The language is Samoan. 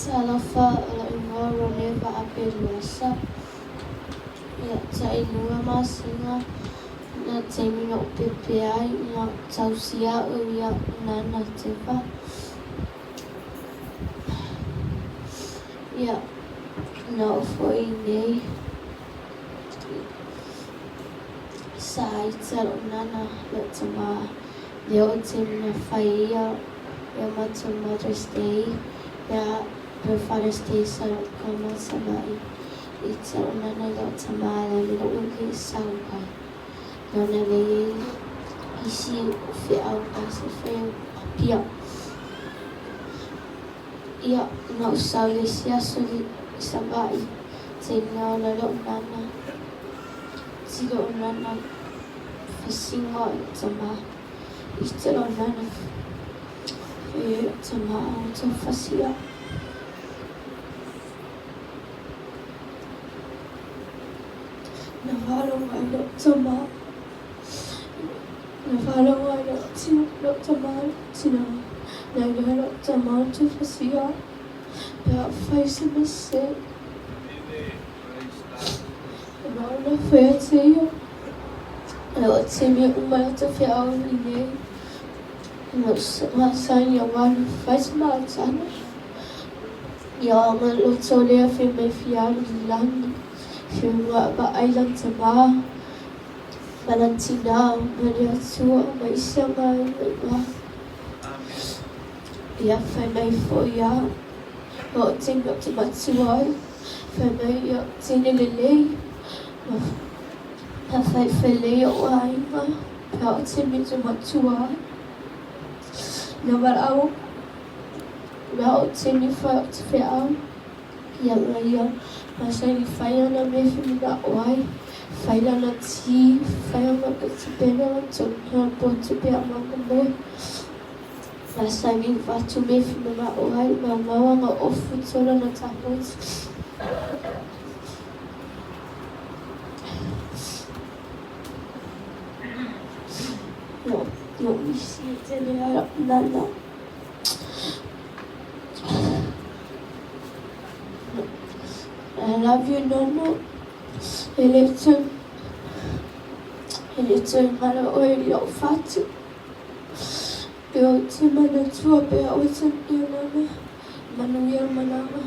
Talofa, o lou igoa o Roneva Apeluasa. Ia, tailua masina na taimi na ou pepe ai na tausia au ia nana Teva. Ia, na oo foi i inei sa ita lou nana lou tama lea o taimi na fai ai ia matou Mother's Day ia her Father's Day sa lou kama Savaii ita lou nana i lou tama le le ou le sau ai lea na leai ai isi feau ma se fai Apia. Ia, na ou sau i le isi aso i Savaii, taimi na ola lou nana, ti lou nana fasiga i lou tama, ita lou nana fai ai lou tama a ua tau fasi au. Na faalogo ai lou tama, na faalogo ai lou tama i lou tina, na iloa lou tama ua tau fasi au pe a fai se mistake. Ma ona fai atu ia, e o taimi uma e o feau i nei. Na masani aua na fai se mautana. Ia ma loto lea fai mai fia alu i lagi. Fia vaai lana tama ma lana tina ma le Atua ma isi aga i ina. Ia fai mai foi ia o taimi ou te matua ai. Fai mai ia teine lelei. Ma faifailei ou aiga pe a o taimi ou te matua ai. Na valaau na o taimi fai ou te feau. Ia ma ia masani fai ana mea e femanao ai. Fai lana ti, fai ana tapena lana potu pe a mamoe. Masani vatu mea e femanao ai, maumau ana ofu tola na tapotu. No, no misi e tele ai lou nana. I love you nono. E le toe e le toe galo oe i lou fatu. E ou te manatua pea oe ia nana. Manuia le malaga.